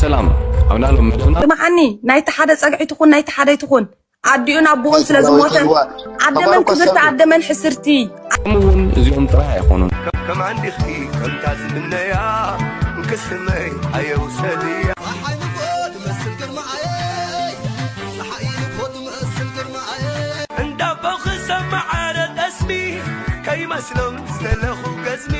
ሰላም ኣብ ናሎም መደብና። ስምዓኒ፣ ናይቲ ሓደ ጸግዒ ትኹን ናይቲ ሓደ ኣይትኹን፣ ኣዲኡን ኣቦኡን ስለ ዝሞተ፣ ኣደ መን ክብርቲ ኣደ መን ሕስርቲ። ከምኡ እውን እዚኦም ጥራይ ኣይኮኑን። ከም ኣንዲኽቲ ከምታ ዝምነያ እንክስመይ ኣየውሰድያ። እንዳቦ ክሰማዓረ ጠስሚ ከይመስሎም ዝተለኹ ገዝሚ።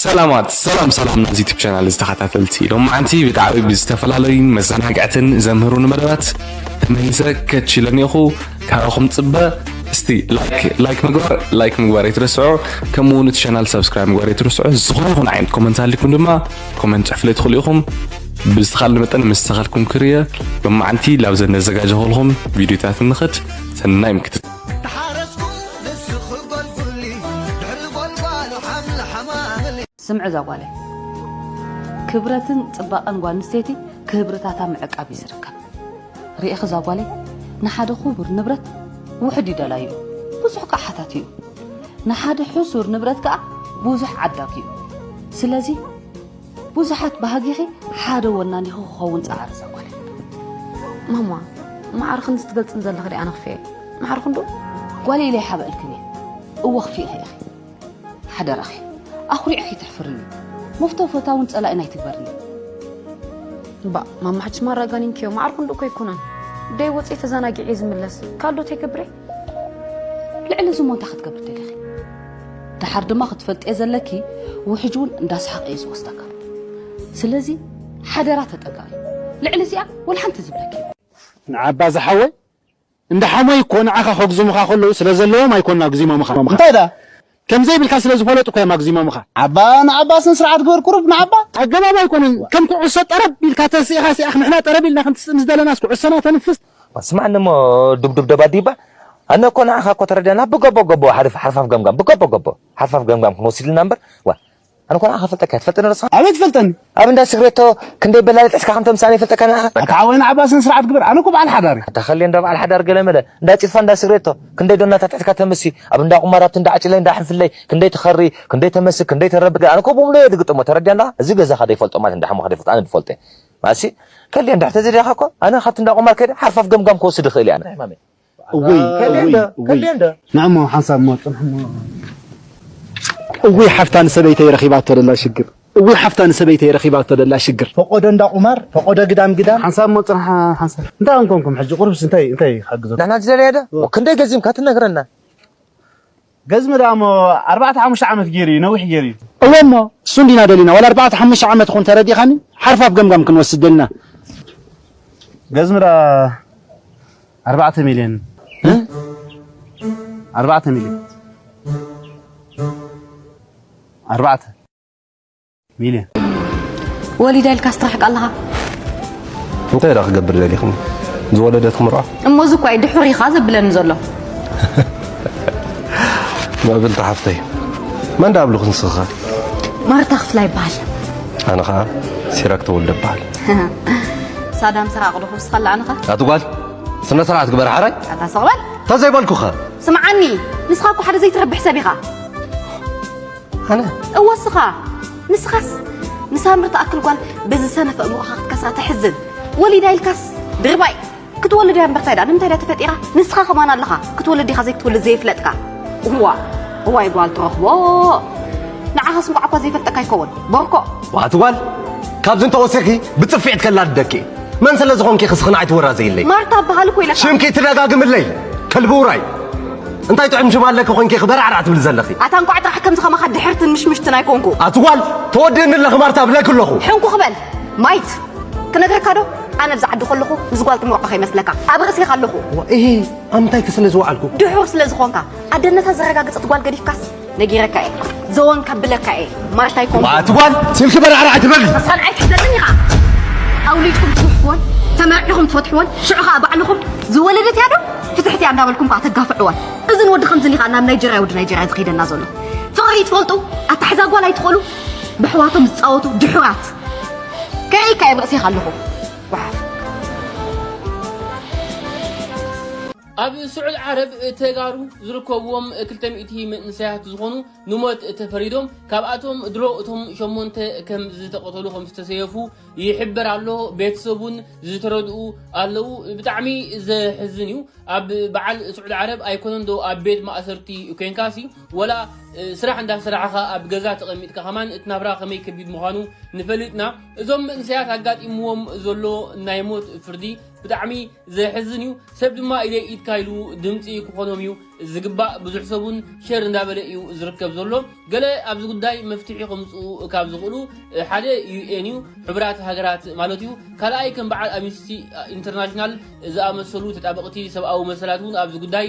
ሰላማት ሰላም ሰላም ናዚ ዩቱብ ቻናል ዝተኸታተልቲ፣ ሎማዓንቲ ብጣዕሚ ብዝተፈላለዩ መዘናግዕትን ዘምህሩን መደባት ተመሊሰ ከች ኢለ እኒኦኹ። ካባኹም ፅበ እስቲ ላይክ ላይክ ምግባር ላይክ ምግባር ኣይትረስዑ። ከምኡ እውን እቲ ቻናል ሳብስክራይብ ምግባር ኣይትረስዑ። ዝኾነ ይኹን ዓይነት ኮመንት ኣሊኩም ድማ ኮመንት ፅሕፍለይ ትኽእሉ ኢኹም። ብዝተኻልኒ መጠን ምስ ተኻልኩም ክርየ ሎማዓንቲ ላብዘን ነዘጋጀኹልኹም ቪዲዮታት እንኽድ። ሰናይ ምክትታል። ተሓረስኩ ንስኺ ጎልጉሊ ድሕሪ ጎልጓሉ ሓምሊ ሓማምሊ። ስምዒ እዛ ጓለይ፣ ክብረትን ጽባቐን ጓል ኣንስተይቲ ክብርታታ ምዕቃብ እዩ ዝርከብ። ርኢኺ እዛ ጓለይ፣ ንሓደ ክቡር ንብረት ውሑድ እዩ ደላዩ፣ ብዙሕ ከኣ ሓታቲ እዩ። ንሓደ ሕሱር ንብረት ከኣ ብዙሕ ዓዳጊ እዩ። ስለዚ ብዙሓት ባህጊኺ ሓደ ወናኒኺ ክኸውን ጸዓሪ እዛ ጓለይ። ማማ፣ ማዕርኽን ዝትገልጽን ዘለኺ ዲኣ ነኽፍኤ? ማዕርኽን ዶ? ጓለይ ኢለ ይሓበእልክን እየ። እወ ክፍኤኺ ኢኺ። ሓደራኺ፣ ኣኹሪዕኺ ትሕፍርኒ። መፍቶ ፈታውን ጸላኢን ኣይትግበርኒ። እባ፣ ማማ ሕጅስ ማራ ኣጋኒንክዮ። ማዕርኽን ዶ እኮ ኣይኮነን። ደይ ወጽኤ ተዘናጊዐ ዝምለስ። ካልዶት ኣይገብሬ? ልዕሊ እዚ እሞ እንታይ ክትገብሪ ደሊኺ? ደሓር ድማ ክትፈልጥዮ ዘለኪ፣ ውሕጅ እውን እንዳሰሓቐ እዩ ዝወስደካ። ስለዚ ሓደራ ተጠንቀቒ። ልዕሊ እዚኣ ወላ ሓንቲ ዝብለኪ የብለይን። ንዓባ ዝሓወይ፣ እንዳ ሓሞይ እኮ ንዓኻ ከጉዝሙኻ ከለዉ ስለ ዘለዎም ኣይኮኑን ኣጉዚሞምኻ። እንታይ ደኣ? ከም ዘይብልካ ስለ ዝፈለጡ እኮ እዮም ኣጉዚሞምኻ። ዓባ፣ ንዓባ ስነ ስርዓት ግበር ቁሩብ፣ ንዓባ። ኣገባብ ኣይኮነን። ከም ኩዕሶ ጠረብ ኢልካ ተስኢኻ ሲኣኽ ንሕና ጠረብ ኢልና ክንትስእ ምስ ደለናስ ኩዕሶና ተንፍስ። ስማዕኒ እሞ ዱብዱብ ደባዲባ። ኣነ እኮ ንዓኻ እኮ ተረዲኣና ብገቦ ገቦ ሓርፍ-፣ ሓርፋፍ ገምጋም፣ ብገቦ ገቦ ሓርፋፍ ገምጋም ክንወስድ ኢልና እምበር፣ ዋ፣ ኣነ እኮ ንዓኻ ፈልጠካ እየ፣ ትፈልጠኒ ዶ ንስኻ? ኣበይ ትፈልጠኒ? ኣብ እንዳ ስግሬቶ ክንደይ በላሊ ጥሕስካ ከም ተምስኣኒ ይፈልጠካ ንዓኻ። ኣታ ሓወይ ንዓባ ስነ ስርዓት ግበር፣ ኣነ እኮ በዓል ሓዳር እየ። ኣታ ከልየ እንዳ በዓል ሓዳር ገለ መለ፣ እንዳ ጭልፋ እንዳ ስግሬቶ ክንደይ ዶናታት ጥሕስካ ተምሲ፣ ኣብ እንዳ ቁማር ኣብቲ እንዳ ዓጭለይ እንዳ ሕንፍለይ ክንደይ ትኸሪ፣ ክንደይ ተመስክ፣ ክንደይ ተረብግ፣ ኣነ እኮ ብምሉኡ እየ ዝግጥሞ፣ ተረዲኣና? እዚ ገዛኻ ዘይፈልጦ ማለት እንዳ ሓሞኻ ዘይፈልጦ፣ ኣነ ዝፈልጦ እየ። ማሲ ከልየ እንዳ ሕተዚ ዲኻ እኮ፣ ኣነ ካብቲ እንዳ ቁማር ከይደ ሓርፋፍ ገምጋም ክወስድ እኽእል እየ ኣነ። እውይ፣ ከልየ እውይ፣ እንዶ፣ እውይ። ከልየ እንዶ። ንዕሞ ሓንሳብ እሞ ጽንሕ እሞ። እውይ ሓፍታ ንሰበይተይ ረኺባቶ ደላ ሽግር። እውይ ሓፍታ ንሰበይተይ ረኺባቶ ደላ ሽግር። ፈቆዶ እንዳ ቁማር፣ ፈቆዶ ግዳም ግዳም። ሓንሳብ እሞ ጽንሕ ሓንሳብ። እንታይ ኣንኮንኩም ሕጂ ቁርብስ እንታይ፣ እንታይ ይሓግዞ? ንሕና ዝደለየ ዶ? እዎ። ክንደይ ገዚምካ ትነግረና? ገዝሚ ደኣ እሞ ኣርባዕተ ሓሙሽተ ዓመት ገይሩ እዩ፣ ነዊሕ ገይሩ እዩ። እወ እሞ እሱ እንዲና ደሊና፣ ዋላ ኣርባዕተ ሓሙሽተ ዓመት ይኹን ተረዲኻኒ፣ ሓርፋፍ ገምጋም ክንወስድ ደሊና። ገዝሚ ደኣ ኣርባዕተ ሚልዮን። እ? ኣርባዕተ ሚልዮን። ኣርባዕተ ሚልዮን። ወሊዳ ኢልካ ስትራሕቅ ኣለኻ። እንታይ ደኣ ክገብር ደሊኽኒ? ዝወለደት ክምርዖ? እሞ እዚ እኳ እዩ ድሑር ኢኻ ዘብለኒ ዘሎ። ምዕብልቲ ሓፍተይ፣ መን ደኣ ኣብልኹ ንስኻ? ማርታ ክፍላ ይበሃል። ኣነ ኸኣ ሲራክ ተወልደ እበሃል። ሳዳም ሰራቕ ዶ ክውስኸላ ኣነ ኸ? ኣቲ ጓል፣ ስነ ስርዓት ግበር ሓራይ። ኣታ ሰቕ በል። ተዘይበልኩኸ? ስምዓኒ፣ ንስኻ እኮ ሓደ ዘይትረብሕ ሰብ ኢኻ። ኣነ? እወ፣ እስኻ። ንስኻስ ንሳምሪ ትኣክል ጓል በዚ ሰነፍ ኣእምሮኻ ክትከስራ ተሕዝን። ወሊዳ ኢልካስ ድርባይ። ክትወልድ እያ እምበር ታይ ደኣ? ንምንታይ ደኣ ተፈጢራ? ንስኻ ከማን ኣለኻ። ክትወልድ ዲኻ ዘይክትወልድ ዘይፍለጥካ። እዋ፣ እዋይ ጓል ትረኽቦ። ንዓኻስ እንቋዕ እኳ ዘይፈልጠካ ይከውን። ቦርኮ። ዋት ጓል፣ ካብዚ እንተወሲኺ ብጽፍዒት ከላድደኪ። መን ስለ ዝኾንኪ ክስኽን ኣይትወራዘይለይ። ማርታ እበሃል እኮ ኢለካ። ሽምኪ ትደጋግምለይ። ከልቢ ውራይ። እንታይ ጥዑም ሽም ኣለኪ ኮንኪ ክበራዕራዕ ትብሊ ዘለኺ? ኣታ እንቋዕ ጥራሕ ከምዚ ከማኻ ድሕርትን ምሽምሽትን ኣይኮንኩ። ኣቲ ጓል፣ ተወዲእኒ ኣለኺ ማርታ እብለኪ ኣለኹ። ሕንኩ ክበል። ማይት። ክነግረካ ዶ? ኣነ ኣብዚ ዓዲ ከለኹ ምስ ጓል ትምርዖ ከይመስለካ። ኣብ ርእሴኻ ኣለኹ። ዋ፣ እሂ፣ ኣብ ምንታይኪ ስለ ዝወዓልኩ? ድሑር ስለ ዝኾንካ። ኣደነታ ዘረጋግጸት ጓል ገዲፍካስ? ነጊረካ እየ። ዘወን ከብለካ እየ። ማርታ ኣይኮንኩ። ኣቲ ጓል፣ ስልኪ በራዕራዕ ኣይትበሊ። ተስፋን ኣይትሕዘንን ኢኻ። ኣውሊድኩም ትጉሕፍዎን፣ ተመርዒኹም ትፈትሕዎን፣ ሽዑ ኸኣ ባዕልኹም ዝወለደት እያ ዶ? ፍትሕቲ እያ እንዳበልኩም ከኣ ተጋፍዕዎን። እዝን ወዲ ከምዝን ኢኻ ናብ ናይጀርያ ወዲ ናይጀርያ ዝኸይደና ዘሎ። ፍቕሪ ትፈልጡ? ኣታሕዛ ጓል ኣይትኽእሉ? ብኣሕዋቶም ዝጻወቱ ድሑራት። ከርእየካ እየ ብርእሴኻ ኣለኹ። ጓሓፍ። ኣብ ስዑድ ዓረብ ተጋሩ ዝርከብዎም ክልተ ሚእቲ መንእሰያት ዝኾኑ ንሞት ተፈሪዶም፣ ካብኣቶም ድሮ እቶም ሸሞንተ ከም ዝተቐተሉ ከም ዝተሰየፉ ይሕበር ኣሎ። ቤተሰቡን ዝተረድኡ ኣለዉ። ብጣዕሚ ዘሕዝን እዩ። ኣብ በዓል ስዑድ ዓረብ ኣይኮነን ዶ ኣብ ቤት ማእሰርቲ ኮንካሲ፣ ወላ ስራሕ እንዳሰራሕኻ ኣብ ገዛ ተቐሚጥካ ከማን እቲ ናብራ ከመይ ከቢድ ምዃኑ ንፈልጥና። እዞም መንእሰያት ኣጋጢምዎም ዘሎ ናይ ሞት ፍርዲ ብጣዕሚ ዘሕዝን እዩ። ሰብ ድማ ኢደይ ኢድካ ኢሉ ድምፂ ክኾኖም እዩ ዝግባእ። ብዙሕ ሰብ እውን ሸር እንዳበለ እዩ ዝርከብ ዘሎ። ገለ ኣብዚ ጉዳይ መፍትሒ ከምፅኡ ካብ ዝኽእሉ ሓደ ዩ ኤን እዩ፣ ሕቡራት ሃገራት ማለት እዩ። ካልኣይ ከም በዓል ኣምነስቲ ኢንተርናሽናል ዝኣመሰሉ ተጣበቕቲ ሰብኣዊ መሰላት እውን ኣብዚ ጉዳይ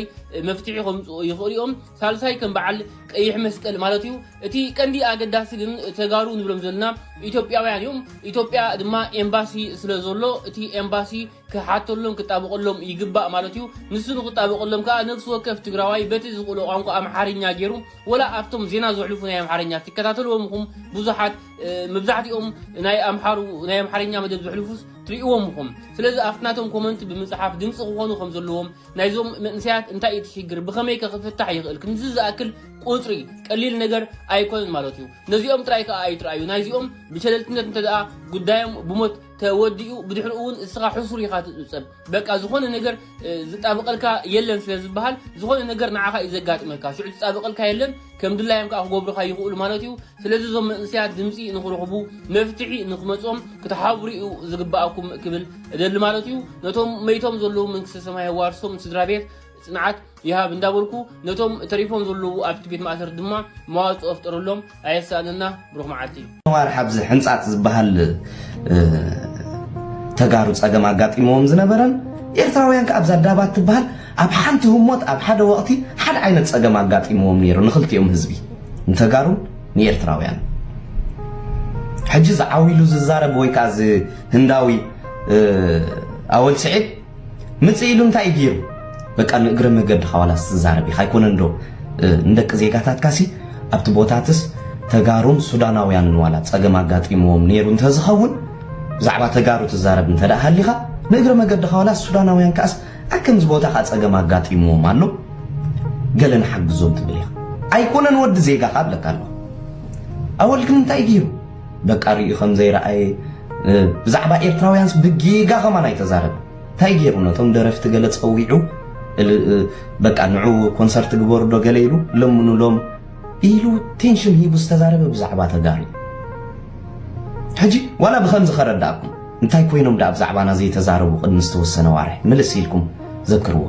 መፍትሒ ከምፅኡ ይኽእሉ እዮም። ሳልሳይ ከም በዓል ቀይሕ መስቀል ማለት እዩ። እቲ ቀንዲ ኣገዳሲ ግን ተጋሩ ንብሎም ዘለና ኢትዮጵያውያን እዮም። ኢትዮጵያ ድማ ኤምባሲ ስለ ዘሎ እቲ ኤምባሲ ክሓተሎም ክጣበቐሎም ይግባእ ማለት እዩ። ንሱ ንክጣበቐሎም ከዓ ነፍሲ ወከፍ ትግራዋይ በቲ ዝኽእሎ ቋንቋ ኣምሓርኛ ገይሩ፣ ወላ ኣብቶም ዜና ዘሕልፉ ናይ ኣምሓርኛ ትከታተልዎም ኢኹም። ብዙሓት መብዛሕትኦም ናይ ኣምሓሩ ናይ ኣምሓርኛ መደብ ዘሕልፉስ ትርእይዎም ኢኹም። ስለዚ ኣብቲ ናቶም ኮመንት ብምፅሓፍ ድምፂ ክኾኑ ከም ዘለዎም፣ ናይዞም መንእሰያት እንታይ እዩ እቲ ሽግር፣ ብኸመይ ከ ክፍታሕ ይኽእል፣ ክንዚ ዝኣክል ቁፅሪ ቀሊል ነገር ኣይኮነን ማለት እዩ። ነዚኦም ጥራይ ከዓ ኣይትረኣዩ። ናይዚኦም ብሸለልትነት እንተ ደኣ ጉዳዮም ብሞት ተወዲኡ፣ ብድሕሪኡ እውን እስኻ ሕሱር ኢኻ ትፅብፀብ። በቃ ዝኾነ ነገር ዝጣበቐልካ የለን ስለ ዝበሃል፣ ዝኾነ ነገር ንዓኻ እዩ ዘጋጥመካ። ሽዑ ዝጣበቐልካ የለን፣ ከም ድላዮም ከዓ ክገብሩኻ ይኽእሉ ማለት እዩ። ስለዚ እዞም መንእሰያት ድምፂ ንኽረኽቡ፣ መፍትሒ ንኽመፅኦም ክትሓብሩ እዩ ዝግባኣኩም ክብል እደሊ ማለት እዩ። ነቶም መይቶም ዘለዉ መንግስተ ሰማይ የዋርሶም፣ ስድራ ቤት ፅንዓት ይሃብ እንዳበልኩ፣ ነቶም ተሪፎም ዘለዉ ኣብቲ ቤት ማእሰርቲ ድማ መዋፅኦ ፍጠረሎም። ኣየሳእነና። ብሩኽ መዓልቲ። ነዋር ሓብዚ ሕንጻጽ ዝበሃል ተጋሩ ጸገም ኣጋጢሞዎም ዝነበረን ኤርትራውያን ከኣ ኣብዛ ዳባት ትበሃል ኣብ ሓንቲ ህሞት ኣብ ሓደ ወቕቲ ሓደ ዓይነት ጸገም ኣጋጢሞዎም ነይሩ፣ ንኽልቲኦም ህዝቢ፣ ንተጋሩን ንኤርትራውያን። ሕጂ ዝዓዊሉ ዝዛረብ ወይ ከኣ እዚ ህንዳዊ ኣወል ስዒድ ምጽእ ኢሉ እንታይ እዩ ገይሩ? በቃ ንእግረ መገድኻ ዋላ ዝትዛረብ ኢኻ ኣይኮነን ዶ? ንደቂ ዜጋታትካሲ ኣብቲ ቦታትስ ተጋሩን ሱዳናውያንን ዋላ ጸገም ኣጋጢምዎም ነይሩ እንተዝኸውን፣ ብዛዕባ ተጋሩ ትዛረብ እንተ ደኣ ሃሊኻ፣ ንእግረ መገድኻ ዋላ ሱዳናውያን ከኣስ ኣብ ከምዚ ቦታ ከኣ ጸገም ኣጋጢምዎም ኣሎ፣ ገለ ንሓግዞም ትብል ኢኻ። ኣይኮነን ወዲ ዜጋኻ እብለካ ኣለኹ። ኣወል ግን እንታይ ገይሩ? በቃ ርእዩ ከም ዘይረኣየ፣ ብዛዕባ ኤርትራውያንስ ብጌጋ ከማን ኣይተዛረበ። እንታይ ገይሩ ነቶም ደረፍቲ ገለ ጸዊዑ፣ በቃ ንዑ ኮንሰርት ግበሩ ዶ ገለ ኢሉ ለምኑሎም ኢሉ ቴንሽን ሂቡ ዝተዛረበ ብዛዕባ ተጋሩ። ሕጂ ዋላ ብኸምዚ ከረዳእኩም፣ እንታይ ኮይኖም ደኣ ብዛዕባና ዘይተዛረቡ ቅድሚ ዝተወሰነ ዋርሕ ምልስ ኢልኩም ዘክርዎ።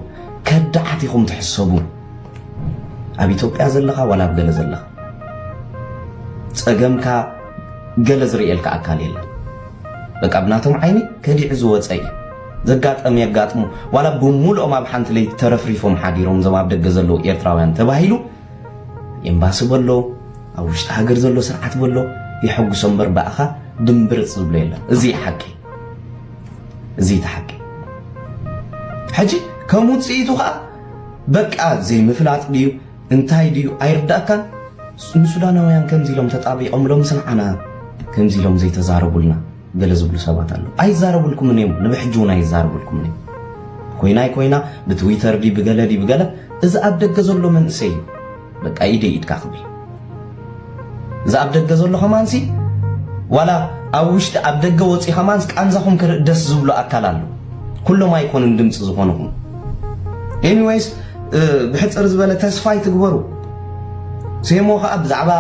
ከዳዓት ኢኹም ትሕሰቡ። ኣብ ኢትዮጵያ ዘለኻ ዋላ ኣብ ገለ ዘለኻ ጸገምካ ገለ ዝርእየልካ ኣካል የለን። በቃ ብናቶም ዓይኒ ከዲዑ ዝወጸ እዩ። ዘጋጠም የጋጥሙ። ዋላ ብምሉኦም ኣብ ሓንቲ ለይቲ ተረፍሪፎም ሓዲሮም እዞም ኣብ ደገ ዘለዉ ኤርትራውያን ተባሂሉ ኤምባሲ በሎ፣ ኣብ ውሽጢ ሃገር ዘሎ ስርዓት በሎ ይሐጉሶ እምበር ብኣኻ ድምብርጽ ዝብሎ የለን። እዚ እዩ ሓቂ። እዚ እዩ እቲ ሓቂ። ሕጂ ከም ውጽኢቱ ኸኣ በቃ ዘይምፍላጥ ድዩ እንታይ ድዩ ኣይርዳእካን። ንሱዳናውያን ከምዚ ኢሎም ተጣቢቖም ሎምስ ንዓና ከምዚ ኢሎም ዘይተዛረቡልና ገለ ዝብሉ ሰባት ኣለዉ። ኣይዛረቡልኩምን እዮም፣ ንብሕጂ እውን ኣይዛረቡልኩምን እዮም። ኮይና ኣይኮይና ብትዊተር ድዩ ብገለ ድዩ ብገለ እዚ ኣብ ደገ ዘሎ መንእሰይ እዩ በቃ ኢደይ ኢድካ ክብል። እዚ ኣብ ደገ ዘሎ ኸማንሲ ዋላ ኣብ ውሽጢ ኣብ ደገ ወፂ ኸማንስ ቃንዛኹም ክርኢ ደስ ዝብሎ ኣካል ኣሎ። ኩሎም ኣይኮኑን ድምፂ ዝኾንኹም። ኤኒዌይስ ብሕፅር ዝበለ ተስፋ ይትግበሩ። ሴሞ ኸዓ ብዛዕባ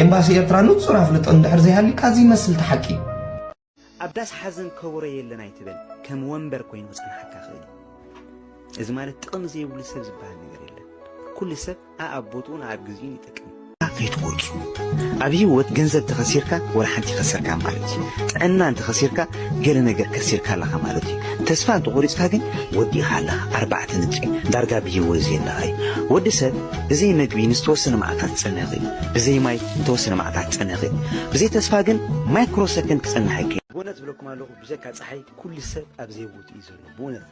ኤምባሲ ኤርትራ ንፁር ኣፍልጦ እንድሕር ዘይሃልዩካ እዚ ይመስል እቲ ሓቂ። ኣብ ዳስ ሓዘን ከበሮ የለን ኣይትበል፣ ከም ወንበር ኮይኑ ክጸንሓካ ክእል እዩ። እዚ ማለት ጥቕሚ ዘይብሉ ሰብ ዝበሃል ነገር የለን። ኩሉ ሰብ ኣኣብ ቦትኡን ኣኣብ ግዜኡን ይጠቅም። ከይትቆርጹ። ኣብ ህይወት ገንዘብ ተኸሲርካ ወላ ሓንቲ ከሰርካ ማለት እዩ። ጥዕና እንተኸሲርካ ገለ ነገር ከሲርካ ኣለኻ ማለት እዩ። ተስፋ እንተቖሪጽካ ግን ወዲእኻ ኣለኻ። ኣርባዕተ ነጥቢ። ዳርጋ ብህይወት ዘየለኻ እዩ። ወዲ ሰብ ብዘይ መግቢ ንዝተወሰነ መዓልታት ክጸንሕ ይኽእል እዩ። ብዘይ ማይ ንተወሰነ መዓልታት ክጸንሕ ይኽእል እዩ። ብዘይ ተስፋ ግን ማይክሮ ሰከንድ ክጸንሕ ኣይክእልን። ብእውነት ዝብለኩም ኣለኹ ብጀካ ጸሓይ ኩሉ ሰብ ኣብ ዘይቦትኡ እዩ ዘሎ። ብእውነት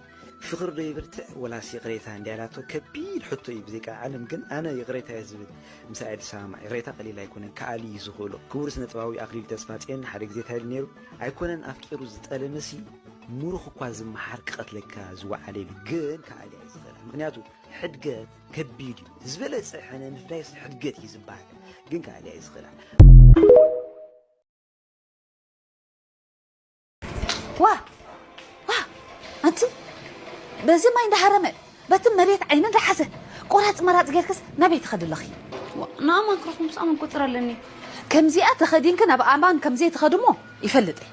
ፍቕሪ ዶ ይብርትዕ ወላስ ይቕሬታ እንድያ ኢላቶ ከቢድ ሕቶ እዩ። ብዘይካ ዓለም ግን ኣነ ይቕሬታ እየ ዝብል። ምሳይ ድሰማማዕ ይቕሬታ ቀሊል ኣይኮነን፣ ክኣሊ እዩ ዝኽእሎ። ክቡር ስነ ጥበባዊ ኣኽሊሉ ተስፋጽዮን ሓደ ግዜ እንታይ ኢሉ ነይሩ? ኣይኮነን ኣፍጢሩ ዝጠለመሲ ምሩኽ እኳ ዝመሓር ክቐትለካ ዝወዓለ ኢሉ ግን ክኣልያ እዩ ዝኽእላ። ምኽንያቱ ሕድገት ከቢድ እዩ። ዝበለጸ ሕነ ምፍዳይስ ሕድገት እዩ ዝበሃል። ግን ክኣልያ እዩ ዝኽእላ። ዋ ዋ ኣንቲ በዚ ማይ እንዳሃረመ በቲ መሬት ዓይኒ እንዳሓዘ ቆራፅ መራፅ ጌርክስ ናበይ ትኸዲ ኣለኺ? ንኣማን ክረኽቦ ምስ ኣማን ቁፅር ኣለኒ። ከምዚኣ ተኸዲንኪ ናብ ኣማን ከምዘይ ትኸድሞ ይፈልጥ እየ።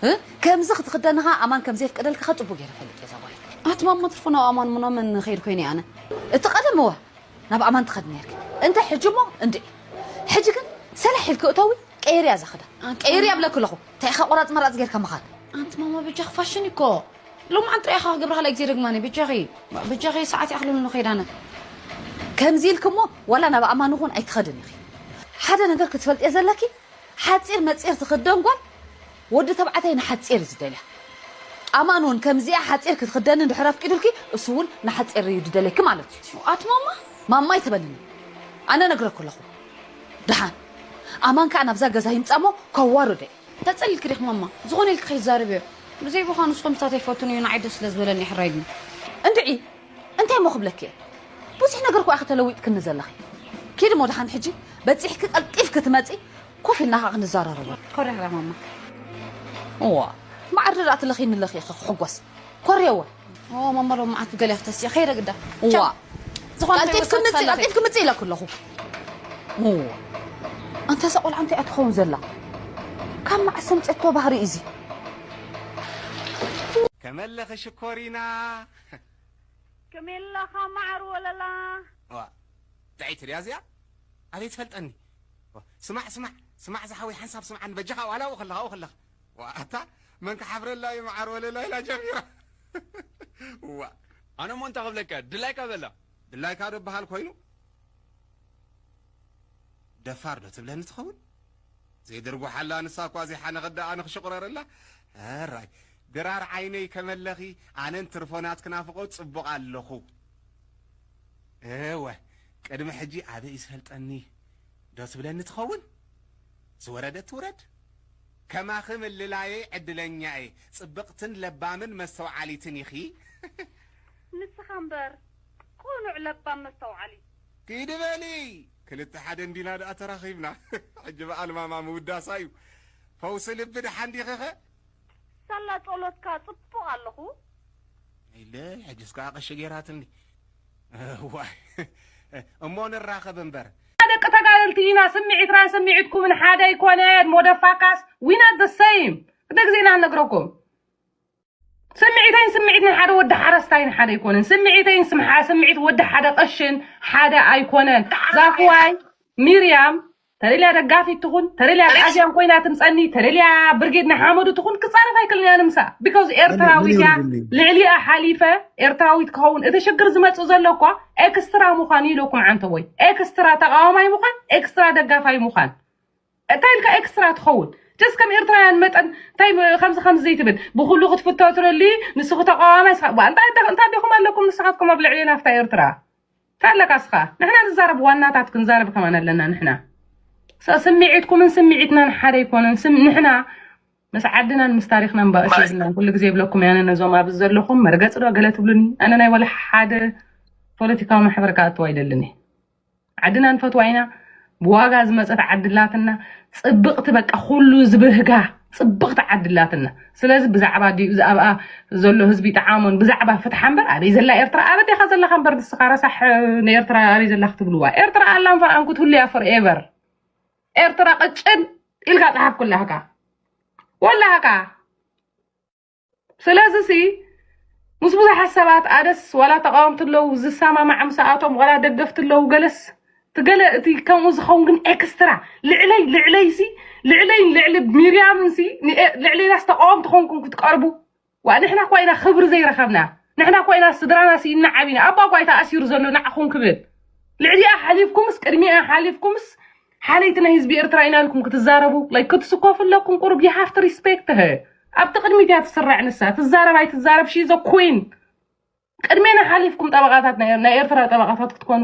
እ? ከምዚ ክትኽደንኻ ኣማን ከምዘይ ፍቅደልኪ ኸ ፅቡቅ ገይረ ፈልጥ እየ ዛጓይ። ኣቲ ማማ ትርፎ ናብ ኣማን ምኖምን ኸይድ ኮይነ ኣነ። እቲ ቀደም እዋ ናብ ኣማን ትኸድ ነርኪ። እንተ ሕጂ እሞ እንድዒ። ሕጂ ግን ሰላሕ ኢልኪ እተዊ ቀይርያ እዛ ኽዳን። ቀይርያ እብለኪ ኣለኹ። እንታይ ኢኻ ቆራፅ መራፅ ጌርካ ምኻድ? ኣንቲ ማማ በጃኺ ፋሽን እኮ። ሎምዓንቲ ጥራይ ኢኻ ክገብራ ካልኣይ ግዜ ደግማኒ በጃኺ። በጃኺ ሰዓት ይኣኽለኒ ኣሎ ኸይድ ኣነ። ከምዚ ኢልኪ እሞ ዋላ ናብ ኣማን እውን ኣይትኸድን ኢኺ። ሓደ ነገር ክትፈልጥዮ ዘለኪ ሓፂር መፂር ትኽደን ጓል ወዲ ተባዕታይ ንሓፂር እዩ ዝደልያ። ኣማን እውን ከምዚኣ ሓፂር ክትኽደኒ እንድሕር ኣፍቂዱልኪ እሱ እውን ንሓፂር እዩ ዝደልየኪ ማለት እዩ። ኣቲ ማማ ማማ ኣይትበልኒ። ኣነ ነግረኩ ኣለኹ። ደሓን ኣማን ከዓ ናብዛ ገዛ ይምፃ እሞ ከዋርዶ እዩ። ተፀሊልኪ ዲኺ ማማ? ዝኾነ ኢልኪ ከይትዛረብዮ። ብዘይ ቦኻ ንስኹም ምሳተይ ፈትኑ እዩ ንዓይ ደስ ስለ ዝበለኒ ሕራይ ግን። እንድዒ እንታይ እሞ ክብለኪ እየ? ብዙሕ ነገር እኮ ኢኺ ተለዊጥክኒ ዘለኺ። ኪዲ እሞ ደሓን ሕጂ በፂሕኪ ቀልጢፍኪ ትመፂ ኮፍ ኢልና ከዓ ክንዘራረቦ። ኮሪያ ማማ። እዋ መዓር ደኣ ትለኺ ንለኺ ኢኺ ክሕጎስ። ኮርየወ። ኦ ማማ ሎ መዓት ገለ ክትስየ ከይደ ግዳ። እዋ ዝኾነ ቀልጢፍኪ ምፂ ቀልጢፍኪ ምፂ ኢለኩ ኣለኹ። እዋ ኣንተ እዛ ቆልዓ እንታይ እያ ትኸውን ዘላ? ካብ መዓስ ሰምፀቶ ባህሪ እዚ? ከመለኺ ሽኮሪና ከመይ ኣለኻ መዓር ወለላ? ዋ እንታይ ትሪያ እዚኣ ኣበይ ትፈልጠኒ? ስማዕ ስማዕ ስማዕ ዝሓወይ ሓንሳብ ስምዓኒ በጃኻ ዋላ ኣብኡ ከለኻ ኣብኡ ከለኻ ዋ ኣታ መን ክሓፍረላ እዩ መዓር ወለላ ኢላ ጀሚራ ዋ ኣነ እሞ እንታይ ክብለካ ድላይካ በላ ድላይካ ዶ በሃል ኮይኑ ደፋር ዶ ትብለኒ ትኸውን? ዘይድርጉሓላ ንሳ እኳ ዘይሓነኸት ደኣ ኣነ ክሽቑረረላ? ሕራይ ድራር ዓይነይ ከመለኺ ኣነን ትርፎናት ክናፍቖ ጽቡቕ ኣለኹ። እወ ቅድሚ ሕጂ ኣበይ ዝፈልጠኒ ዶ ትብለኒ ትኸውን? ዝወረደት ትውረድ። ከማኺ ምልላየይ ዕድለኛ እየ። ጽብቕትን ለባምን መስተውዓሊትን ኢኺ። ንስኻ እምበር ቁኑዕ ለባም መስተውዓሊ። ኪዲ በሊ ክልተ ሓደ እንዲና ደኣ ተራኺብና ሕጂ በኣል ማማ ምውዳሳ እዩ ፈውሲ ልቢ ደሓን ዲኺኸ ሳላ ጸሎትካ ጽቡቕ ኣለኹ ኢለ ሕጅስ ከኣ ቀሺ ጌራትኒ እዋይ እሞ ንራኸብ እምበር ደቂ ተጋደልቲ ኢና ስምዒትናን ስምዒትኩምን ሓደ ኣይኮነን ሞደፋካስ we not the same ክልተ ግዜ ኢና ንነግረኩም ስምዒተይን ስምዒት ናይ ሓደ ወዲ ሓረስታይን ሓደ ኣይኮነን። ስምዒተይን ስምዓ ስምዒት ወዲ ሓደ ቀሽን ሓደ ኣይኮነን። ዛፍዋይ ሚርያም ተደልያ ደጋፊት ትኹን ተደልያ ኣዝያን ኮይና ትምፀኒ ተደልያ ብርጌድ ንሓመዱ ትኹን ክፃረፍ ኣይክልን እያ ንምሳ because ኤርትራዊት እያ ልዕሊኣ ሓሊፈ ኤርትራዊት ክኸውን እቲ ሽግር ዝመፅእ ዘሎ እኳ ኤክስትራ ምዃን እዩ ኢለኩም ዓንተቦይ ኤክስትራ ተቃዋማይ ምዃን ኤክስትራ ደጋፋይ ምዃን እንታይ ኢልካ ኤክስትራ ትኸውን ጀስ ከም ኤርትራውያን መጠን እንታይ ከምዚ ከምዚ ዘይትብል ብኩሉ ክትፍተትረሊ ንስኺ ተቃዋማይ ስኻ ባ እንታይ እንታይ እንታይ ዲኹም ኣለኩም ንስኻትኩም ኣብ ልዕሊ ናፍታ ኤርትራ እንታይ ኣለካ ስኻ ንሕና ንዛረብ ዋናታት ክንዛረብ ከማን ኣለና ንሕና ስምዒትኩምን ስምዒትናን ሓደ ኣይኮነን ስም ንሕና ምስ ዓድናን ምስ ታሪኽናን ባእሲ የብልናን ኩሉ ግዜ ይብለኩም ያነ ነዞም ኣብዚ ዘለኹም መርገፂ ዶ ገለ ትብሉኒ ኣነ ናይ ወላ ሓደ ፖለቲካዊ ማሕበር ክኣትው ኣይደልን እየ ዓድና ንፈትዋ ኢና ብዋጋ ዝመፀት ዓዲ ኣላትና ፅብቕቲ በቃ ኩሉ ዝብህጋ ፅብቕቲ ዓዲ ኣላትና ስለዚ ብዛዕባ ድዩ እዚ ኣብኣ ዘሎ ህዝቢ ይጠዓሞን ብዛዕባ ፍትሓ እምበር ኣበይ ዘላ ኤርትራ ኣበዴኻ ዘለኻ እምበር ንስኻ ረሳሕ ንኤርትራ ኣበይ ዘላ ክትብልዋ ኤርትራ ኣላን ፈርኣን ክትህሉ እያ ፎርኤቨር ኤርትራ ቅጭን ኢልካ ፀሓፍ ኩላህካ ወላህካ ስለዚ ሲ ምስ ብዙሓት ሰባት ኣደስ ዋላ ተቃወምቲ ኣለዉ ዝሰማማዕ ምሳኣቶም ዋላ ደገፍቲ ኣለዉ ገለስ ትገለ እቲ ከምኡ ዝኸውን ግን ኤክስትራ ልዕለይ ልዕለይ ሲ ልዕለይን ልዕሊ ሚርያምን ሲ ልዕለይናስ ተቃወምቲ ኮንኩም ክትቀርቡ ዋ ንሕና እኳ ኢና ክብሪ ዘይረኸብና ንሕና እኳ ኢና ስድራና ስኢና ዓቢና ኣባ እኳ እዩ ተኣሲሩ ዘሎ ንዓኹም ክብል ልዕሊኣ ሓሊፍኩምስ ቅድሚኣ ሓሊፍኩምስ ሓለይቲ ናይ ህዝቢ ኤርትራ ኢና ኢልኩም ክትዛረቡ like ክትስኮፉ ኣለኩም ቁሩብ you have to respect her ኣብቲ ቅድሚት እያ ትስራዕ ንሳ ትዛረብ ኣይትዛረብ she is a queen ቅድሜና ሓሊፍኩም ጠበቃታት ናይ ናይ ኤርትራ ጠበቃታት ክትኮኑ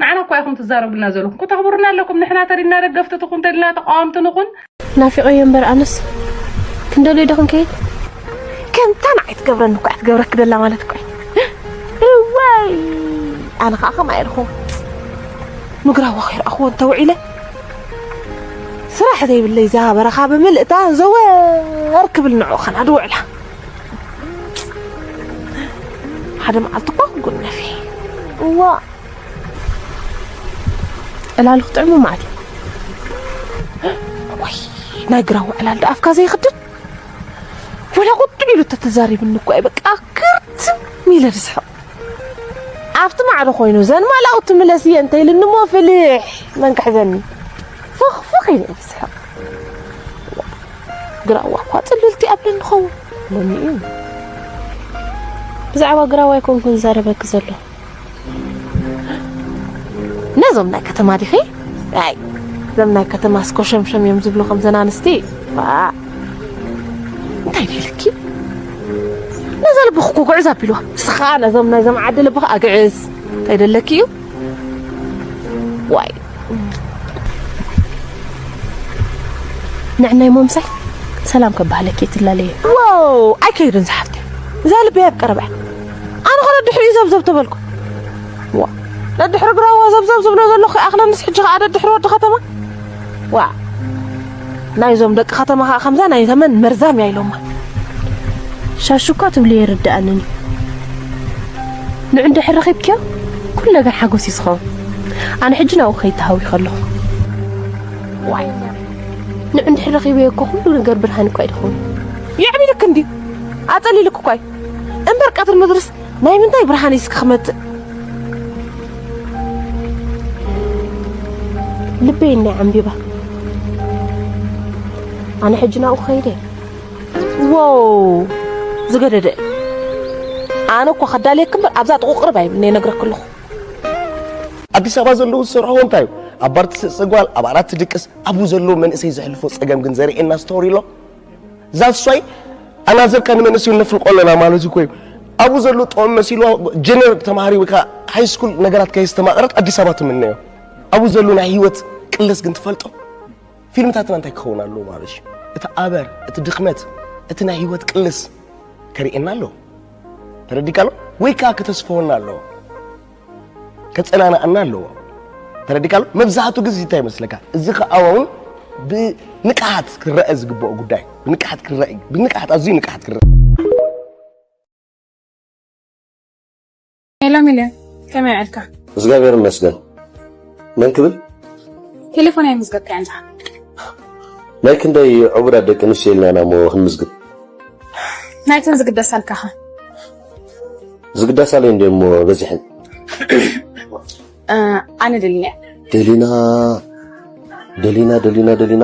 ንዓና እኳ ኢኹም ትዛረቡልና ዘለኹም ከተኽብሩና ኣለኩም ንሕና ተሪና ደገፍቲ ትኹን ተሪና ተቃወምቲ ንኹን ናፊቐዮ እምበር ኣነስ ክንደልዮ ዶ ክንከይድ ከም ንዓይ ትገብረኒ እኮ እያ ትገብረኪ ደላ ማለት እኮ እዩ። እዋይ ኣነ ከዓ ከምኣ ኢልኹ ምግራዋ ከይረኣኽዎ እንተውዒለ ስራሕ ዘይብለይ እዛ በረኻ ብምልእታ ዘወር ክብል ንዑ ኸና ድውዕላ ሓደ መዓልቲ እኮ ክጉነፊ እዋ ዕላሉ ክጥዕሙ ማለት እዩ። ወይ ናይ ግራዋ ዕላል ዳ ኣፍካ ዘይኽድን ወላ ቁጥዕ ኢሉ ተተዛሪብኒ እኮ እዩ በቃ ክርትም ኢለ ዝስሕቕ ኣብቲ ማዕዶ ኮይኑ ዘን ማላው ትምለስ እየ እንተ ኢልኒ እሞ ፍልሕ መን ክሕዘኒ ፍኽፍኽ ኢለ ዝስሕቕ ግራዋ እኳ ፅልልቲ ኣብለኒ ኸውን ለሚኡ ብዛዕባ ግራዋ ኣይኮንኩን ዝዛረበኪ ዘሎ ነዞም ናይ ከተማ ዲኺ ኣይ እዞም ናይ ከተማ እስኮ ሸምሸም እዮም ዝብሉ ከም ዘናንስቲ እንታይ ኢልኪ ነዛ ልብኺ እኮ ጉዕዝ ኣቢልዋ ንስኻ ነዞም ናይዞም ዓዲ ልብኺ ኣግዕዝ እንታይ ደለኪ እዩ ዋይ ንዕናይ ሞምሳይ ሰላም ከባህለኪ ትላለየ ዋው ኣይከይድን ዝሓፍተ እዛ ልበይ ኣብ ቀረባ ኣነ ኸረ ድሕሪኡ ዘብዘብ ተበልኩ ዋ ደድሕሪ ግራዋ ዘብዘብ ዝብሎ ዘለኹ ይኣኽለንስ ሕጂ ኸዓ ደድሕሪ ወዲ ከተማ ዋ ናይዞም ደቂ ከተማ ኸዓ ከምዛ ናይ ተመን መርዛም እያ ኢሎማ ሻሹ እኳ ትብልዮ ይርድኣንን እዩ ንዑ እንድሕር ረኺብክዮ ኩሉ ነገር ሓጎስ እዩ ዝኸውን ኣነ ሕጂ ናብኡ ከይድ ተሃዊኸ ኣለኹ ዋይ ንዑ እንድሕር ረኺበዮ እኮ ኩሉ ነገር ብርሃን እኳ እዩ ዝኸውን የዕቢልክ እንድዩ ኣፀሊልክ እኳ እዩ እምበር ቀትሪ ምድርስ ናይ ምንታይ ብርሃን እዩ እስኪ ክመፅእ ልበይ እናይ ዓምቢባ ኣነ ሕጂ ናብኡ ከይደ ዋው ዝገደደ ኣነ እኮ ከዳልየክ እምበር ኣብዛ ጥቑ ቅርብ ኣይብልኒ ነግረክ ኣለኹ ኣዲስ ኣበባ ዘለዉ ዝሰርሕዎ እንታይ እዩ ኣብ ባር ትስእስእ ጓል ኣብ ዓራት ትድቅስ ኣብኡ ዘለዉ መንእሰይ ዘሕልፎ ፀገም ግን ዘርእየና ስቶሪ ኣሎ ዛትስ ዋይ ኣናዘርካ ንመንእሰዩ ነፍልቆ ኣለና ማለት እኮ እዩ ኣብኡ ዘሎ ጥዑም መሲልዋ ጀነር ተማሃሪ ወይ ከዓ ሃይ ስኩል ነገራት ከየስተማቐረት ኣዲስ ኣበባ ትምነዮ ኣብኡ ዘሎ ናይ ህይወት ቅልስ ግን ትፈልጦ ፊልምታትና እንታይ ክኸውን ኣለዎ ማለት እዩ እቲ ኣበር እቲ ድኽመት እቲ ናይ ህይወት ቅልስ ከርእየና ኣለዎ ተረዲካ ኣሎ ወይ ከዓ ከተስፈወና ኣለዎ ከፀናንኣና ኣለዎ ተረዲካ ኣሎ መብዛሕቱ ግዜ እንታይ ይመስለካ እዚ ከዓ እውን ብንቅሓት ክረአ ዝግበኦ ጉዳይ ብንቅሓት ክረአ ብንቅሓት ኣዝዩ ንቅሓት ክረአ ሄሎ ሚልዮን፣ ከመይ ውዒልካ? እግዚኣብሔር ይመስገን። መን ክብል? ቴሌፎን ኣይምዝገብካያን ዲኻ? ናይ ክንደይ ዕቡዳት ደቂ ኣንስትዮ ኢልና ኢና እሞ ክንምዝግብ? ናይተን ዝግደሳልካ ኸ? ዝግደሳለይ እንድየን እሞ በዚሐን። ኣነ ደሊና እየ። ደሊና ደሊና ደሊና ደሊና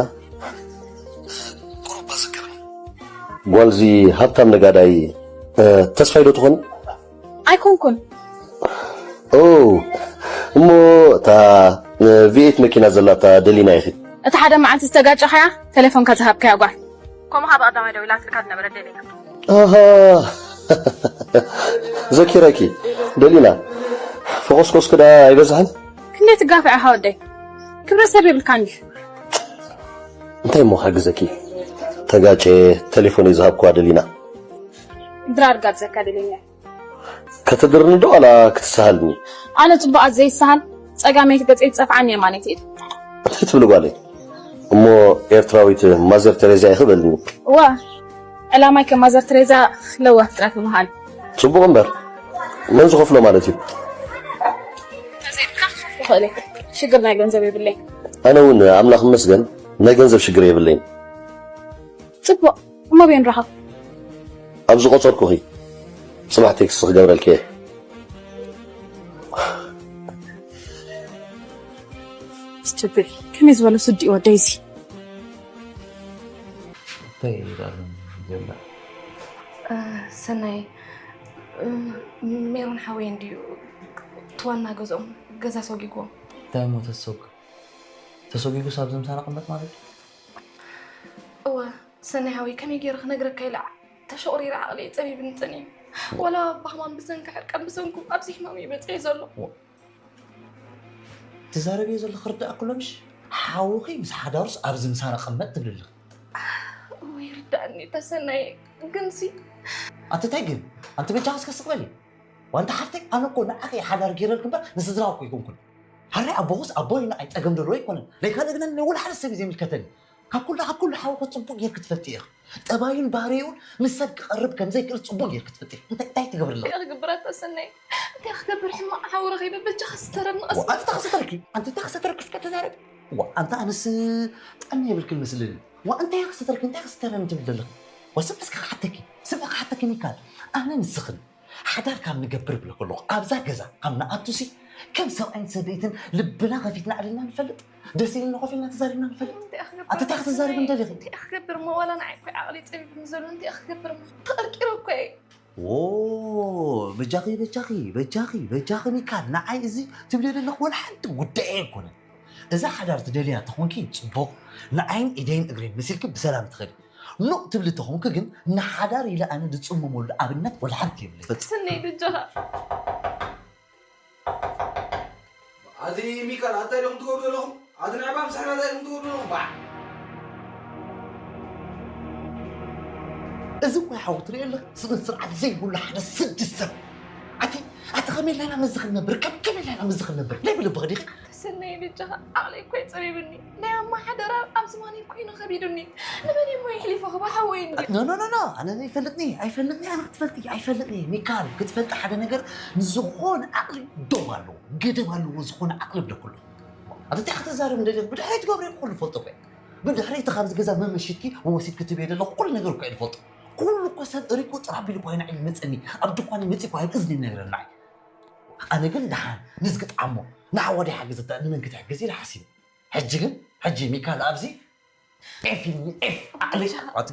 ጓልዚ ሃብታም ነጋዳይ ተስፋይ ዶ ትኾኒ? ኣይኮንኩን። ኦ እሞ እታ ቪኤት መኪና ዘላታ ደሊና ኢኺ። እታ ሓደ መዓልቲ ዝተጋጨኻያ ተሌፎንካ ዝሃብካያ ጓል። ከምኡ ካብ ቀዳማይ ደዊላትልካ ዝነበረት ደሊና። ኣሃ ዘኪረኪ ደሊና ፈኾስኮስኪ ደኣ ኣይበዝሐን? ክንደይ ትጋፍዕ ኢኻ ወደይ? ክብረ ሰብ የብልካን ድዩ? እንታይ እሞ ክሕግዘኪ? ተጋጨየ ተሌፎነይ ዝሃብክዋ ደሊና። ድራር ጋብዘካ ደሊና። ከተድርኒ ዶ ዋላ ክትሰሃልኒ? ኣነ ጽቡቓት ዘይሰሃል ጸጋመይቲ ገጸይ ትጸፍዓኒ የማነይቲ ኢድ። እንታይ ትብሊ ጓለይ? እሞ ኤርትራዊት ማዘር ተሬዛ ኢኺ በልኒ። እዋ ዕላማይ ከም ማዘር ተሬዛ ለዋህ ጥራሕ ምዃን። ጽቡቕ እምበር መን ዝኸፍሎ ማለት እዩ? ተዘይብካ ክኸፍሎ ይኽእል እየ። ሽግር ናይ ገንዘብ የብለይ። ኣነ እውን ኣምላኽ ይመስገን ናይ ገንዘብ ሽግር የብለይን። ጽቡቕ እሞ ኣበይ ንራኸብ? ኣብ ዝቖጸርኩኺ ጽባሕ ቴክስት ክገብረልኪ እየ። Stupid ከመይ ዝበለ ስዲ እዩ ወደይ እዚ። እንታይ ይዛረብ ዘሎ? ሰናይ ሜሮን ሓወይ እንድዩ ትዋና ገዝኦም ገዛ ሰጊግዎም እንታይ እሞ ተሰጉ ተሰጊጉስ ኣብዚ ምሳና ቅመጥ ማለት እዩ እወ ሰናይ ሓወይ ከመይ ገይረ ክነግረካ ኢለ ተሸቑሪረ ዓቕለይ ፀቢብኒ ፀኒሑ ዋላ ብሕማም ብሰንኪ ሕርቃን ብሰንኩም ኣብዚ ሕማም እዩ በፂሑ ዘሎ ትዛረብዮ ዘለኺ ክርዳእ ክሎ ምሽ ሓውኺ ምስ ሓዳሩስ ኣብዚ ምሳና ቅመጥ ትብሊ ኣለኺ እወ ይርዳእኒ ተሰናየ ግንሲ ኣንተ እንታይ ግን ኣንተ በጃ እስከ ስቕ በሊ። ዋንታ ሓፍተይ ኣነ እኮ ንዓኺ ሓዳር ገይረልክ እምበር ንስድራ እኮ ኣይኮንኩን። ሓራይ ኣቦኹስ ኣቦይ ንዓይ ጸገም ደሎ ኣይኮነን። ለይካ ደግነን ንውል ሓደ ሰብ እዩ ዘይምልከተኒ። ካብ ኩሉ ካብ ኩሉ ሓውኮ ጽቡቅ ጌርክ ትፈልጥ ኢኻ። ጠባዩን ባህሪኡን ምስ ሰብ ክቐርብ ከም ዘይክእል ጽቡቅ ጌርክ ትፈልጥ ኢኻ። እንታይ እንታይ ትገብርለኻ? እንታይ ክገብር ኣታ ሰናይ? እንታይ ክገብር ሕማቕ ሓው ረኺበ በጃኻ ስተረኒ ዋ፣ ኣንተ እንታይ ክሰተርኪ? ኣንተ እንታይ ክሰተርኪ እስከ ተዛረቢ። ዋ፣ ኣንተ ኣነስ ጠሚ የብልክን መስልኒ። ዋ፣ እንታይ ክሰተርኪ? እንታይ ክሰተረኒ ትብል ዘለኺ? ዋ፣ ስምዒ እስከ ክሓተኪ። ስምዒ ክሓተኪ ሚካል። ኣነ ንስኽን ሓዳር ካብ ንገብር ብለ ከለኹ ኣብዛ ገዛ ካብ ንኣቱሲ ከም ሰብኣይን ሰበይትን ልብና ከፊትና ኣዕሊልና ንፈልጥ። ደስ ኢልና ኮፍ ኢልና ተዛሪብና ንፈልጥ። እንታይ ክገብር ኣንተ እንታይ ክተዛርብ ኣሰናይ? እንደለኺ? እንታይ ክገብር እሞ ዋላ ንዓይ እኮ ዓቕሊ ጸቢብኒ ዘሎ እንታይ ክገብር እሞ ተቐርቂረ እኮ እየ። ዎ፣ በጃኺ፣ በጃኺ፣ በጃኺ፣ በጃኺ ሚካል፣ ንዓይ እዚ ትብልዮ ዘለኺ ወላ ሓንቲ ጉዳይ ኣይኮነን። እዛ ሓዳር ትደልያ ተኾንኪ ጽቡቕ፣ ንዓይን ኢደይን እግረይን መሲልኪ ብሰላም ትኸዲ። ኑቕ ትብሊ ተኾንኪ ግን ንሓዳር ኢለ ኣነ ዝጽመመሉ ኣብነት ወላ ሓንቲ የብለይ። ፈጽ- ስነይ በጃኻ። ኣቲ ሚካል፣ ኣታይ ዶም ትገብሩ ዘለኹም? ኣቲ ንዕባ ምሳሕና ኣታይ ዶም ትገብሩ ዘለኹም? ባዕ! እዚ እኮ ሓው ትሪኦ ኣለኻ? ስነ ስርዓት ዘይብሉ ሓደ ስድስት ሰብ። ኣቲ፣ ኣቲ ከመይ ኢልና ኢና ምስዚ ክንነብር? ከም፣ ከመይ ኢልና ኢና ምስዚ ክንነብር? ናይ ብልብኺ ዲኺ? ስነይ በጃኻ፣ ዓቕለይ እኮ እዩ ጸቢብኒ። ናይ ኣማ ሓደራ ኣብ ዝማነይ ኮይኑ ከቢዱኒ። ንመን እሞ የሕሊፈ ክባ ሓወይ እንዲ? ኖ፣ ኖ፣ ኖ፣ ኖ፣ ኣነ ኣይፈልጥኒ፣ ኣይፈልጥኒ፣ ኣነ ክትፈልጢ፣ ኣይፈልጥኒ። ሚካል፣ ክትፈልጢ ሓደ ነገር ንዝኾነ ዓቕሊ ዶብ ኣለዎ፣ ገደብ ኣለዎ ዝኾነ ዓቕሊ ብለኩሉ። ኣቲ እንታይ ከተዛረብ እንደለኹ ብድሕረይ ትገብሪ ኩሉ ፈልጦ እኮ እየ። ብድሕረይ እቲ ካብዚ ገዛ መመሽትኪ ወሲድኪ ትብየ ዘለኹ ኩሉ ነገር እኮ እየ ዝፈልጦ። ኩሉ እኮ ሰብ እሪቁ ጥራ ቢሉ እኮ ይናዕ ይመጸኒ። ኣብ ድኳን ይመጽእ እኮ ኣብ እዝኒ ይነግረና። ኣነ ግን ደሓን ንዝግጣሞ ንሓወደይ ሓግዝ እታ ንመን ክትሕግዝ ኢለ ሓሲበ። ሕጂ ግን፣ ሕጂ ሚካል ኣብዚ ኤፍ ኢልኒ፣ ኤፍ ዓቕሊ ኣት-፣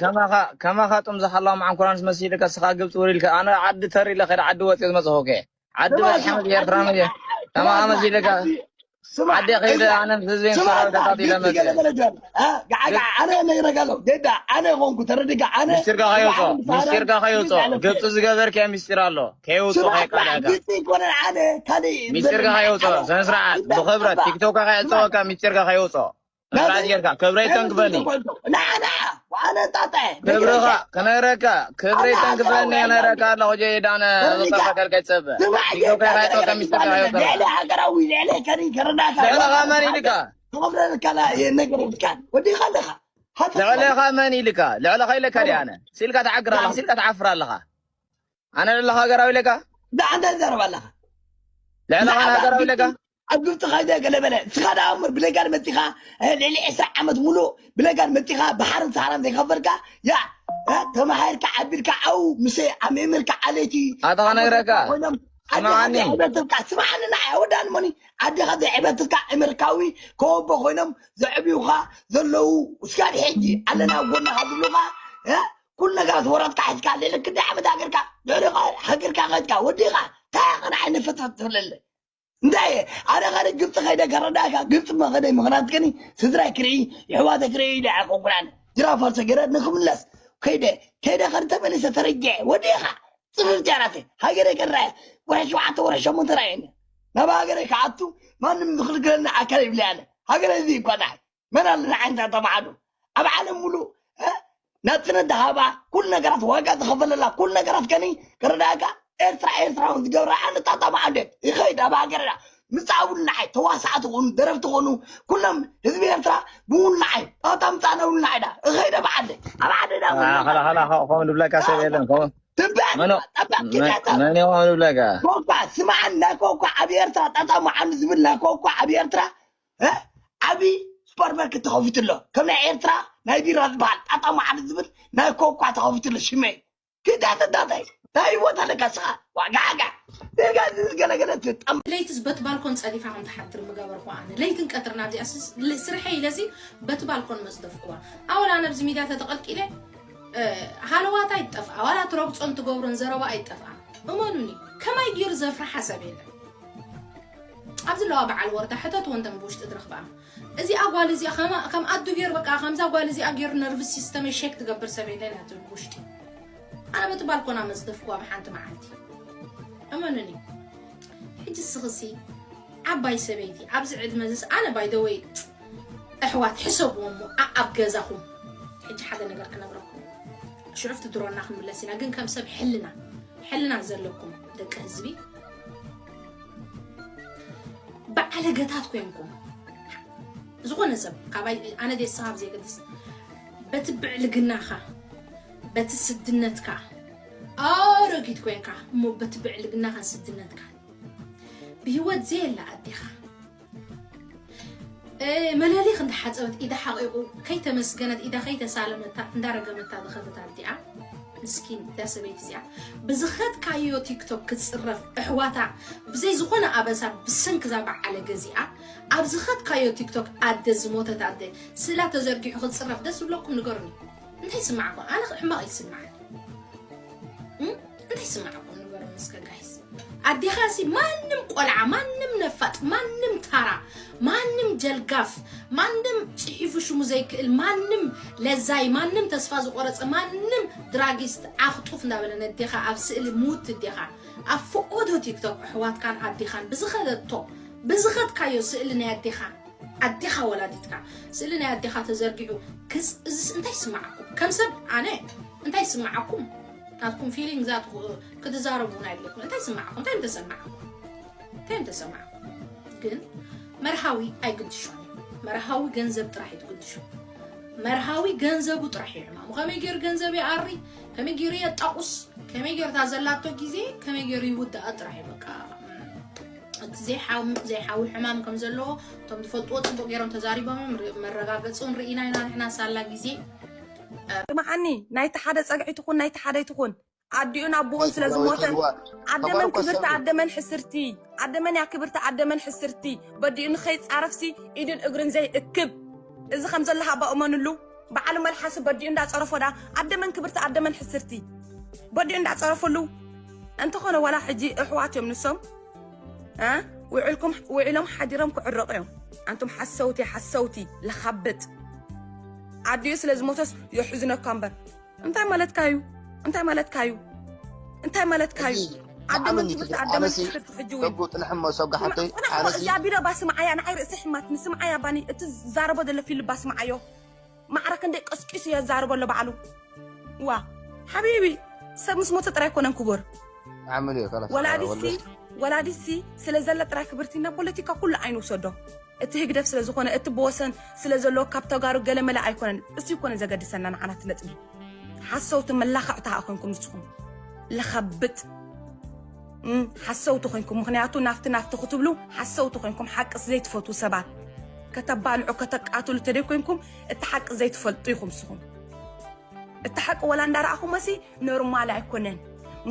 ከማኻ፣ ከማኻ ጥም ዝሓላው መዓንኮራንስ መሲልካ፣ ስኻ ግብፂ ውሪልካ፣ ኣነ ዓዲ ተር ኢለ ከይደ ዓዲ ወፂኦ ዝመፅኹ ከ? ዓዲ ስማ፣ በፂሐ ስማ፣ መፅእ ኤርትራ ዓዲ፣ መፅእ። ከማኻ ዓዲ፣ መሲልካ፣ ዓዲ፣ ስማ፣ ዓዲ ከይደ፣ እዛ፣ ኣነ ምስ ህዝበይ ምስ ስማ፣ ሰራዊት እዛ፣ ኣቃጢለ ግብፂ መፅእ። ገለ በለ ጃን፣ አ፣ ጋዓ፣ ጋዓ፣ ኣነ ነግረካ ኣለኹ፣ ዴዳ፣ ኣነ ኾንኩ፣ ተረዲካ፣ ኣነ፣ እዛ፣ ሚስጢርካ ከየውፅኦ፣ ዓዲ ፋራ፣ ሚስጢርካ ከየውፅኦ፣ ግብፂ ኣለኹ። ግብፂ ዝገበርካዮ ሚስጢር ኣሎ፣ ከየውፅኦ ስማ፣ ከየቃልዐካ። ግብፂ ኣይኮነን፣ ኣነ፣ ካሊእ ሚስጢርካ ዘረባ፣ ከየውፅኦ፣ ኣነ፣ ስነ ስርዓት፣ እዛ፣ ብኽብረት፣ እባ፣ ቲክቶክ ከየውፅኦካ፣ ስማ። ሚስጢርካ ከየውፅኦ። ስርዓት ጌርካ፣ ክብረይ ተንክፈኒ። ንዓ፣ ንዓ፣ ኣነ ጣጣ፣ ክብርኻ፣ ነግረካ። ክነግረካ፣ ክብረይ ኣነ ተንክፈኒ፣ ሃገራዊ ክነግረካ ዜጋ ኣለኹ፣ ጀይዳ፣ ኣነ ተረዲካ። ዝቐረበልካ ይጸበ። ስማዕ፣ ቲክቶክ ጌታ፣ ከይቶ ጌታ፣ ከሚስጥር ጌታ፣ ከይወጾ። ልዕሊ ሃገራዊ፣ ልዕሊ ከኒ ከረዳካ። ልዕለኻ መን ኢልካ? ክኸብረልካ ላ-፣ ነገር ኢልካ። ወዲኻ ኣለኻ። ሃታ ልዕለኻ መን ኢልካ? ልዕለኻ ኢለካ ድየ ኣነ? ሲልካ ትዓግር ኣለኻ፣ ኣነ። ሲልካ ትዓፍር ኣለኻ። ኣነ ልዕለኻ ሃገራዊ ኢለካ? ደኣ እንታይ ትዛረብ ኣለኻ? ልዕለኻ ደኣ ሃገራዊ ግብጺ፣ ኢለካ? ኣብ ግብጺ ኸይደ ገለ በለ። ንስኻ ደኣ እምበር ብለጋን መጺኻ፣ እ፣ ልዕሊ ዕስራ ዓመት ሙሉእ ብለጋን መጺኻ፣ ባሕርን ሰሃራን ዘይከፈልካ፣ ያ፣ እ፣ ተማሂርካ፣ ዓቢርካ፣ ዓው፣ ምስ ኣሜሜርካ ዓሌቲ፣ ኣታ ኸነግረካ፣ ኮይኖም፣ ስምዓኒ። ዓዲ ዕበትልካ፣ ስምዓኒ ንዓይ፣ ኣወዳኒ መኒ፣ ዓዲ ኸዚ ዕበትልካ፣ ኣሜሪካዊ፣ ከወቦ ኮይኖም ዘዕብዩኻ ዘለዉ፣ እስካብ ሕጂ ኣለና ኣብ ጎንኻ ዝብሉኻ፣ እ፣ ኩሉ ነገራት ወረትካ ሒዝካ፣ ልዕሊ ክንደይ ዓመት ሃገርካ፣ ድሕሪኻ ሃገርካ ከድካ፣ ወዲኻ፣ እንታይ ኢኻ ንዓይ ንፈትፈት ትብለለይ? እንታይ እየ? ኣነ ኸደ ግብፂ ኸይደ ከረዳእካ፣ ግብፂ መኸደይ ምኽንያት ከኒ፣ ስድራይ ክርኢ፣ የሕዋተይ ክርኢ ኢለ ኣይኮንኩን ኣነ። ጅራፍ ኣልሰገረ ንክምለስ ከይደ፣ ከይደ ኸደ ተመሊሰ ተረጊዐ፣ ወዲኻ፣ ፅፍፍ ጃራተ፣ ሃገረይ ከረኣየ፣ ወርሒ ሸውዓተ፣ ወርሒ ሸሞንተ ረኣየኒ። ናብ ሃገረይ ክኣቱ፣ ማንም ዝኽልክለኒ ኣካል የብለይ ኣነ። ሃገረይ እዚ ይኳ ንዓይ። መን ኣሎ ንዓይ እንታይ ተባዕሉ? ኣብ ዓለም ሙሉእ፣ እ? ናጽነት ዝሃባ፣ ኩሉ ነገራት ዋጋ ዝኸፈለላ፣ ኩሉ ነገራት ከኒ ክረዳእካ፣ ኤርትራ፣ ኤርትራውን ዝገብራ ኣነ ጣጣ መዓንደት ይኸይድ ኣብ ሃገርና። ምጻእ እውን ንዓይ፣ ተዋሳእቲ ኹኑ፣ ደረፍቲ ኹኑ፣ ኩሎም ህዝቢ ኤርትራ ብውን ንዓይ፣ ጣጣ ምጻእና እውን ንዓይ ዳ፣ እኸይድ ኣብ ዓደይ፣ ኣብ ዓደይ ዳ እውን ኸላ፣ ኸላ፣ ኸ-፣ ከምኡ ዝብለካ ሰብ የለን፣ ከምኡ። ትንበል፣ መን-፣ ጠባብ መን-፣ ኪዳታ። መን እዩ ከምኡ ዝብለካ? ኮኳ፣ ስማዕን፣ ናይ ኮኳ ኣብ ኤርትራ ጣጣ መዓንዱ ዝብል ናይ ኮኳ ኣብ ኤርትራ እ? ዓቢ ሱፐርማርኬት ተኸፊቱ ኣሎ። ከም ናይ ኤርትራ ናይ ቢራ ዝበሃል ጣጣ መዓል ዝብል ናይ ኮኳ ተኸፊቱ ኣሎ። ሽመይ። ክዳተ ዳታይ? እንታይ ቦታ ኣለካ ስኻ? ዋጋጋ። ደጋ ዝገለገለ ትጠም። ለይትስ በቲ ባልኮን ጸዲፋ ከም ትሓድር ምገበርኩ ኣነ። ለይትን ቀትርን ኣብዚኣ ስ-፣ ል-፣ ስርሐይ ኢለሲ በቲ ባልኮን መጽደፍኩዋ። ኣወላ ነብዚ ሚድያ ተተቐልቂለ፣ እ፣ ሃለዋት ኣይትጠፍኣ። ዋላ ትረግጾን ትገብሮን ዘረባ ኣይትጠፍኣ። እመኑኒ፣ ከማይ ገይሩ ዘፍርሓ ሰብ የለን። ኣብዚ ኣለዋ በዓል ወርዳ፣ ሕተትወን እተን ብውሽጢ ትረኽብኣ። እዚኣ ጓል እዚኣ ከማ-፣ ከም ኣዱ ገይሩ፣ በቃ፣ ከምዛ ጓል እዚኣ ገይሩ ነርቭስ ሲስተመይ ሸክ ትገብር ሰብ የለን እያ ትብል ብውሽጢ። ኣነ በቲ ባልኮና መጽደፍኩዋ ብሓንቲ መዓልቲ። እመኑኒ። ሕጂ እስኽሲ ዓባይ ሰበይቲ፣ ኣብዚ ዕድመ እዚስ፣ ኣነ ባይ ዘ ወይ ኣሕዋት ሕሰብዎ እሞ ኣኣብ ገዛኹም። ሕጂ ሓደ ነገር ክነግረኩም። ሽዑፍቲ ድሮና ክንምለስ ኢና፣ ግን ከም ሰብ ሕልና፣ ሕልና ዘለኩም ደቂ ህዝቢ፣ ብዓለገታት ኮይንኩም፣ ዝኾነ ሰብ፣ ካባይ፣ ኣነ ደስ ካብ ዘይገድስ፣ በቲ ብዕልግናኻ፣ በቲ ስድነትካ፣ ኣረጊት ኮይንካ፣ እሞ በቲ ብዕልግናኻን ስድነትካ፣ ብህይወት ዘየላ ኣዴኻ፣ እ፣ መለሊኽ እንዳሓጸበት፣ ኢዳ ሓቂቑ፣ ከይተመስገነት፣ ኢዳ ከይተሳለመታ፣ እንዳረገመታ ዝኸደት ኣዲኣ፣ ምስኪን፣ እዛ ሰበይቲ እዚኣ፣ ብዝኸድካዮ ቲክቶክ ክጽረፍ፣ ኣሕዋታ፣ ብዘይ ዝኾነ ኣበሳ፣ ብሰንኪ እዛ በዓለገ እዚኣ፣ ኣብ ዝኸድካዮ ቲክቶክ፣ ኣደ ዝሞተት ኣደ፣ ስእላ ተዘርጊሑ ክጽረፍ ደስ ዝብለኩም ንገሩኒ። እንታይ ይስማዕኩም? ኣነ ሕማቕ ይስማዓኒ። እም? እንታይ ይስማዕኩም ንገሩኒ እስከ ጋይስ። ኣዴኻ ሲ ማንም ቆልዓ፣ ማንም ነፋጥ፣ ማንም ታራ፣ ማንም ጀልጋፍ፣ ማንም ጽሒፉ ሽሙ ዘይክእል፣ ማንም ለዛይ፣ ማንም ተስፋ ዝቆረጸ፣ ማንም ድራጊስት ዓኽ ጡፍ እንዳበለ ነዴኻ ኣብ ስእሊ ሙት እዴኻ ኣብ ፈቆዶ ቲክቶክ ኣሕዋትካን ኣዴኻን ብዝኸደቶ፣ ብዝኸድካዮ ስእሊ ናይ ኣዴኻ፣ ኣዴኻ ወላዲትካ ስእሊ ናይ ኣዴኻ ተዘርጊሑ ክስ-፣ እዚስ እንታይ ይስማዓኩም? ከም ሰብ ኣነ እንታይ ይስማዓኩም? ናትኩም ፊሊንግ ዛት ክትዛረቡ ናይ ኣለኩም። እንታይ ይስማዓኩም? እንታይ ምተሰማዓኩም? እንታይ ምተሰማዓኩም? ግን መርሃዊ ኣይግድሾን እዩ። መርሃዊ ገንዘብ ጥራሕ እዩ ትግድሾ። መርሃዊ ገንዘቡ ጥራሕ እዩ ሕማሙ። ከመይ ገይሩ ገንዘብ ይኣሪ? ከመይ ገይሩ የጣቁስ? ከመይ ገይሩ እታ ዘላቶ ግዜ ከመይ ገይሩ ይውዳኣ ጥራሕ እዩ በቃ። እቲ ዘይሓው-፣ ዘይሓዊ ሕማም ከም ዘለዎ እቶም ዝፈልጥዎ ጽቡቕ ገይሮም ተዛሪቦም እዮም። ር-፣ መረጋገጺ እውን ርኢና ኢና ንሕና ሳላ ግዜ። ስምዓኒ፣ ናይቲ ሓደ ጸግዒ ትኹን፣ ናይቲ ሓደ ይትኹን፣ ኣዲኡን ኣቦኡን ስለ ዝሞተ፣ ኣደመን ክብርቲ ኣደመን ሕስርቲ፣ ኣደመን እያ ክብርቲ ኣደመን ሕስርቲ፣ በዲኡ ንኸይጻረፍሲ ኢድን እግርን ዘይእክብ። እዚ ከም ዘሎ ሃባ እመንሉ። በዓል መልሓሱ በዲኡ እንዳጸረፎ ዳ ኣደመን ክብርቲ ኣደመን ሕስርቲ በዲኡ እንዳጸረፍሉ። እንተኾነ ዋላ ሕጂ ኣሕዋት እዮም ንሶም፣ እ? ውዕልኩም፣ ውዒሎም ሓዲሮም ክዕረቑ እዮም። ኣንቱም ሓሰውቲ፣ ሓሰውቲ፣ ለኻብጥ። ኣዲኡ ስለ ዝሞተስ የሕዝነካ እምበር። እንታይ ማለትካ እዩ? እንታይ ማለትካ እዩ? እንታይ ማለትካ እዩ? ሕጂ ኣደመን ብጣዕሚ ክብርቲ ኣደመን ኣነሲ ክብርቲ ሕጂ እውን። ደጉ ጥልሕሞ ሰብጋ ሓተይ፣ ስምዓ፣ ኣነሲ እዚኣ ቢዶ ባስምዓያ፣ ንዓይ ርእሲ ሕማትኒ፣ ስምዓያ ባኒ፣ እቲ ዝዛረቦ ዘሎ ፊልም ባስምዓዮ። ማዕረ ክንደይ ቀስቂሱ የዛርቦ ኣሎ ባዕሉ። ዋ፣ ሓቢቢ፣ ሰብ ምስ ሞተ ጥራይ ኣይኮነን ክቡር። ዓምል እዩ፣ ከላስ፣ ወላዲሲ፣ ወላሂ። ወላዲሲ ስለ ዘለ ጥራይ ክብርቲ፣ ናብ ፖለቲካ ኩሉ ኣይንውሰዶ። እቲ ህግደፍ ስለ ዝኾነ፣ እቲ ብወሰን ስለ ዘለዎ ካብ ተጋሩ ገለመለ ኣይኮነን። እሱ ይኮነ ዘገድሰና ንዓና እቲ ነጥቢ። ሓሰውቲ መላኽዕቲ ሃኣ ኮይንኩም ንስኹም። ለኸብጥ። እም፣ ሓሰውቲ ኮይንኩም። ምኽንያቱ ናፍቲ ናፍቲ ክትብሉ ሓሰውቲ ኮይንኩም፣ ሓቅስ ዘይትፈትዉ ሰባት። ከተባልዑ፣ ከተቃትሉ ተደይ ኮይንኩም፣ እቲ ሓቂ ዘይትፈልጡ ኢኹም ንስኹም። እቲ ሓቂ ወላ እንዳረኣኹሞሲ ኖርማል ኣይኮነን።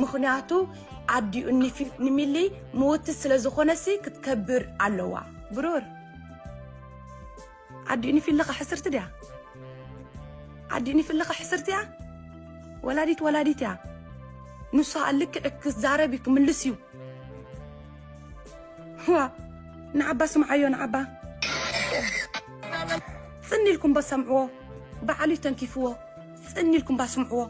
ምኽንያቱ ኣዲኡ ንፊ-፣ ንሚሊ ምውቲ ስለ ዝኾነሲ ክትከብር ኣለዋ። ብሩር፣ ኣዲኡ ንፊልኻ ሕስርቲ ድያ? ኣዲኡ ንፊልኻ ሕስርቲ እያ? ወላዲት ወላዲት እያ። ንሱ ኸኣ ልክዕ ክዛረብ እዩ፣ ክምልስ እዩ። ዋ፣ ንዓባ ስምዓዮ፣ ንዓባ። ጽን ኢልኩም በሰምዕዎ። ባዕሉ ይተንኪፍዎ። ጽን ኢልኩም ባስምዕዎ።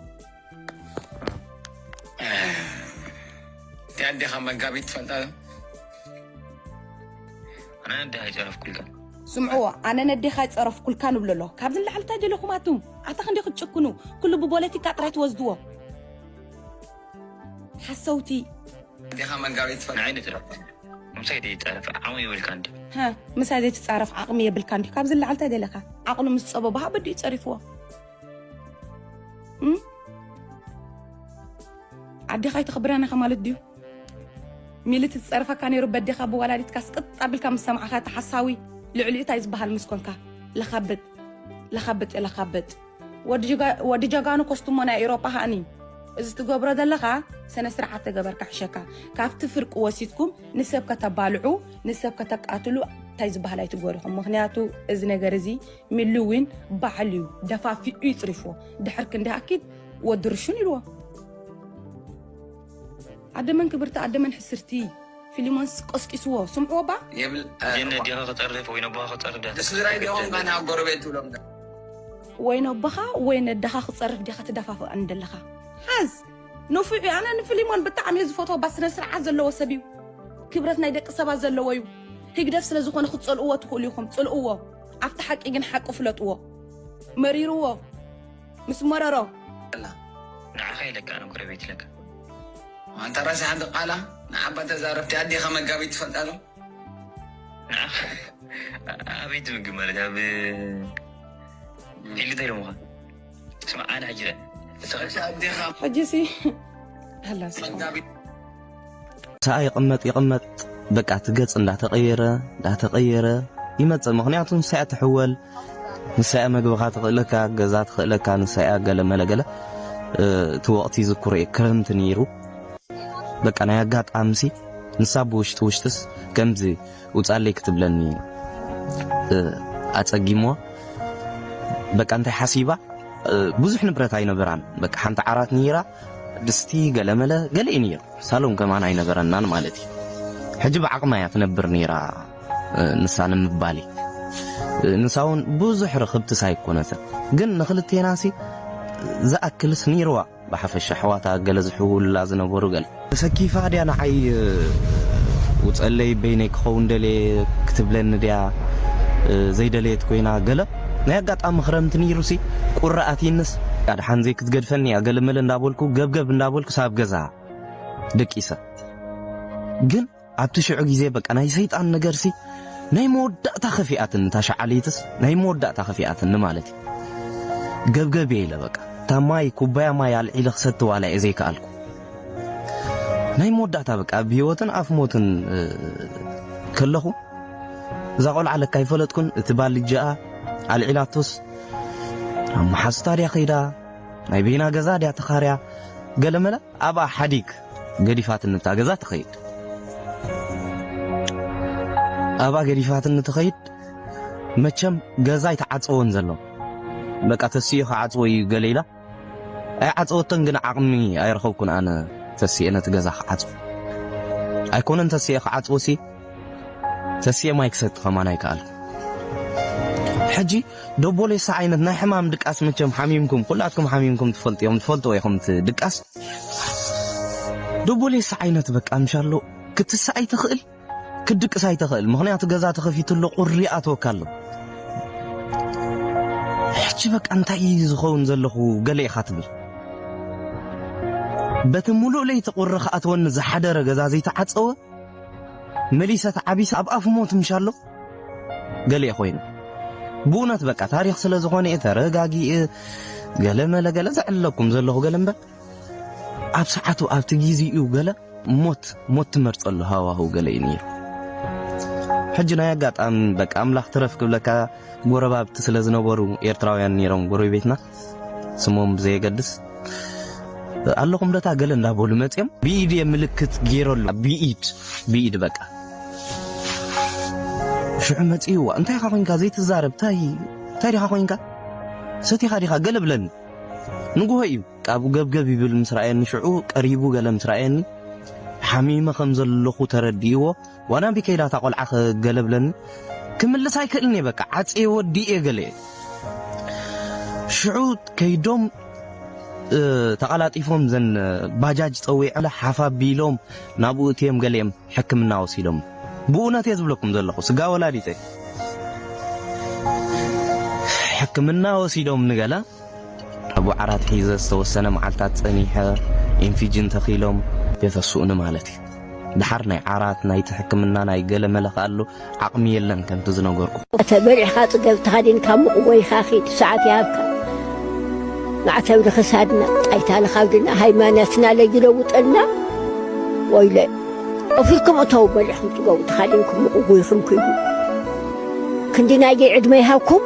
እቲ ኣዴኻ መጋቢት ትፈልጣ ዶ? ኣነ ኣዴኻ ይጸረፍኩልካ። ስምዕዎ፣ ኣነ ነዴኻ ይጸረፍኩልካ ንብሎ ኣሎ። ካብዚ ንላዕሊ እንታይ ደለኹም ኣቱም? ኣታ ክንደይ ክትጭክኑ? ኩሉ ብፖለቲካ ጥራይ ትወስድዎ። ሓሰውቲ። ኣዴኻ መጋቢት ትፈልጣ? ንዓይ ንጽረፍ። ምሳይ ዘይጻረፍ ዓቕሚ የብልካ እንዲ። ሃ፣ ምሳይ ዘይትጻረፍ ዓቕሚ የብልካ እንዲ። ካብዚ ንላዕሊ እንታይ ደለኻ? ዓቕሉ ምስ ጸበቦ ሃ በዲኡ ጸሪፍዎ። እም? ኣዴኻ ኣይተኽብራን ኢኻ ማለት ድዩ? ሚሊ ትጸርፈካ ነይሩ በዴኻ ብወላዲትካ ስቅጥ ኣቢልካ ምስ ሰማዕኻ እቲ ሓሳዊ ልዕሊኡ እንታይ ዝበሃል ምስ ኮንካ? ለኻብጥ፣ ለኻብጥ፣ ለኻብጥ። ወዲ ጀጋ-፣ ወዲ ጀጋኑ ኮስቱሞ ናይ ኤውሮጳ ሃኒ። እዚ ትገብሮ ዘለኻ ስነ ስርዓት ተገበርካ ሕሸካ። ካብቲ ፍርቂ ወሲድኩም ንሰብ ከተባልዑ፣ ንሰብ ከተቃትሉ እንታይ ዝበሃል ኣይትግበሩ ኢኹም። ምኽንያቱ እዚ ነገር እዚ ሚሊ እውን ባዕሉ እዩ ደፋፊዑ ይጽሪፍዎ። ድሕር ክንዲ ኣኪድ ወዲ ርሹን ኢልዎ። ኣደመን ክብርቲ ኣደመን ሕስርቲ ፊሊሞንስ ቀስቂስዎ። ስምዕዎ ባ? የብል፣ እ፣ ጀነ ዲኻ ክጸርፍ ወይ ነቦኻ ክጸርፍ ዲኻ ስድራይ ዲኹም ባ ናብ ጎረቤት ትብሎም ዶ? ወይ ነቦኻ ወይ ነደኻ ክጸርፍ ዲኻ ትደፋፍኣኒ ደለኻ? ሓዝ። ንፉዕ እዩ። ኣነ ንፊሊሞን ብጣዕሚ እየ ዝፈትዎ። ባ ስነ ስርዓት ዘለዎ ሰብ እዩ። ክብረት ናይ ደቂ ሰባት ዘለዎ እዩ። ህግደፍ ስለ ዝኾነ ክትጸልእዎ ትኽእሉ ኢኹም። ጽልእዎ። ኣብቲ ሓቂ ግን ሓቂ ፍለጥዎ። መሪርዎ ምስ መረሮ ንዓኻ ኢለካ ኣነ ጎረቤት ኢለካ። ኣንታ ራሲ ሓንቲ ቃላ ንዓባ ተዛረብቲ ኣዴኻ መጋቢት ትፈልጣ ዶ? ንዓኻ ኣበይ ትምግብ ማለት ኣብ ፊልድ ኢሎምኻ። ስማዕ ኣነ ሕጂ እታ ኣዴኻ ሕጂ ሲ ኣላ ሲ መጋቢት ሰኣ ይቕመጥ ይቕመጥ በቃ እቲ ገጽ እንዳተቐየረ እንዳተቐየረ ይመጽእ። ምኽንያቱ ንሳያ ትሕወል፣ ንሳያ መግብኻ ትኽእለካ፣ ገዛ ትኽእለካ፣ ንሳያ ገለ መለ ገለ። እ፣ እቲ ወቕቲ ይዝክሮ እየ፣ ክረምቲ ነይሩ። በቃ ናይ ኣጋጣሚ ሲ ንሳ ብውሽጢ ውሽጥስ ከምዚ ውጻለይ ክትብለኒ፣ እ፣ ኣጸጊምዋ። በቃ እንታይ ሓሲባ፣ እ፣ ብዙሕ ንብረት ኣይነበራን። በቃ ሓንቲ ዓራት ነይራ፣ ድስቲ፣ ገለመለ፣ ገለ እዩ ነይሩ። ሳሎን ከማን ኣይነበረናን ማለት እዩ። ሕጂ ብዓቕማ እያ ትነብር ነይራ፣ እ፣ ንሳ ንምባል እዩ። እ፣ ንሳ እውን ብዙሕ ርኽብትስ ኣይኮነትን። ግን ንኽልቴና ሲ ዝኣክልስ ነይርዋ። ብሓፈሻ ኣሕዋታ ገለ ዝሕውሉላ ዝነበሩ ገለ። ተሰኪፋ ድያ ንዓይ፣ እ፣ ውጸለይ በይነይ ክኸውን ደልየ ክትብለኒ ድያ፣ እ፣ ዘይደለየት ኮይና ገለ። ናይ ኣጋጣሚ ክረምቲ ነይሩ ሲ ቁሪ ኣትይንስ፣ ኣድሓን ዘይክትገድፈኒ እያ ገለመለ እንዳበልኩ፣ ገብገብ እንዳበልኩ ሳብ ገዛ ደቂሰ። ግን ኣብቲ ሽዑ ግዜ በቃ ናይ ሰይጣን ነገር ሲ ናይ መወዳእታ ከፊኣትኒ፣ እታ ሸዓለይትስ ናይ መወዳእታ ከፊኣትኒ ማለት እዩ። ገብገብ እየ ኢለ በቃ እታ ማይ፣ ኩባያ ማይ ኣልዒለ ክሰቲ ዋላ እየ ዘይከኣልኩ። ናይ መወዳእታ በቃ ኣብ ህይወትን ኣፍ ሞትን፣ እ፣ ከለኹ እዛ ቆልዓ ለካ ኣይፈለጥኩን፣ እቲ ባልጃኣ ኣልዒላቶስ ኣብ መሓዙታ ድያ ከይዳ፣ ናይ በይና ገዛ ድያ ተኻርያ፣ ገለመለ ኣብኣ ሓዲግ ገዲፋትኒ እታ ገዛ ትኸይድ። ኣብኣ ገዲፋትኒ ትኸይድ። መቸም ገዛ ኣይተዓጸወን ዘሎ። በቃ ተስዮ ክዓጽዎ እዩ ገለ ኢላ ኣይዓጸወቶን፣ ግን ዓቕሚ ኣይረኸብኩን ኣነ ተስየ ነቲ ገዛ ክዓጽዎ። ኣይኮነን ተስየ ክዓጽዎ ሲ፣ ተስየ ማይ ክሰቲ ከማን ኣይከኣልኩ። ሕጂ ደቦሌሳ ዓይነት ናይ ሕማም ድቃስ መቸም ሓሚምኩም፣ ኩላትኩም ሓሚምኩም ትፈልጡ እዮም፣ ትፈልጥዎ ኢኹም እቲ ድቃስ። ደቦሌሳ ዓይነት በቃ ምሻሎ ክትስእ ኣይትኽእል፣ ክትድቅስ ኣይትኽእል። ምኽንያቱ ገዛ ተኸፊቱ ኣሎ፣ ቁሪ ኣትወካ ኣሎ። ሕጂ በቃ እንታይ እዩ ዝኸውን ዘለኹ ገለ ኢኻ ትብል። በቲ ሙሉእ ለይቲ ቁሪ ክኣትወኒ ዝሓደረ ገዛ ዘይተዓጸወ መሊሰ ተዓቢሰ ኣብ ኣፍ ሞት ምሻሎ ገለ ኮይኑ። ብእውነት በቃ ታሪኽ ስለ ዝኾነ እየ ተረጋጊእ ገለ መለ ገለ ዘዕለኩም ዘለኹ ገለ እምበር ኣብ ሰዓቱ ኣብቲ ግዜኡ ገለ ሞት ሞት ትመርጸሉ ሃዋህው ገለ እዩ ነይሩ። ሕጂ ናይ ኣጋጣሚ በቃ ኣምላኽ ትረፍ ክብለካ ጎረባብቲ ስለ ዝነበሩ ኤርትራውያን ነይሮም ጎረቤትና ስሞም ብዘየገድስ ኣለኹም ደታ ገለ እንዳበሉ መጽዮም ብኢድ እየ ምልክት ገይረሉ ብኢድ ብኢድ በቃ ሽዑ መጽይዋ እንታይ ኢኻ ኮንካ ዘይትዛረብ ታይ እንታይ ዲኻ ኮንካ ሰቲኻ ዲኻ ገለ ብለኒ ንጉሆ እዩ ቃቡ ገብገብ ይብል ምስ ረኣየኒ ሽዑ ቀሪቡ ገለ ምስ ረኣየኒ ሓሚመ ከም ዘለኹ ተረዲእዎ ዋና ቢከይዳ እታ ቆልዓ ከገለብለኒ ክምልስ ኣይክእልን እየ በቃ ዓፅየ ወዲእ እየ ገለ እየ ሽዑ ከይዶም ተቐላጢፎም ዘን ባጃጅ ፀዊዐ ሓፍ ኣቢሎም ናብኡ እትዮም ገሊኦም ሕክምና ወሲዶም ብእውነት እየ ዝብለኩም ዘለኹ ስጋ ወላዲተ ሕክምና ወሲዶም ንገለ ኣቡ ዓራት ሒዘ ዝተወሰነ መዓልታት ጸኒሐ ኢንፊጅን ተኺሎም የተስኡኒ ማለት እዩ። ድሓር ናይ ዓራት ናይቲ ሕክምና ናይ ገለ መለ ከኣሉ ዓቕሚ የለን ከምቲ ዝነገርኩ። እተ በሊዕኻ ጽገብ ተኸዲንካ ምቕወይኻ ኺድ ሰዓት ይሃብካ። ማዕተብ ንኽሳድና ጣይታ ንኻብድና ሃይማኖትና ለይለውጠልና ወይለ እፊልኩም እተው በሊዕኹም ጽገቡ ተኸዲንኩም ምቕወይኹም ክይዱ ክንዲ ናይገይ ዕድመ ይሃብኩም።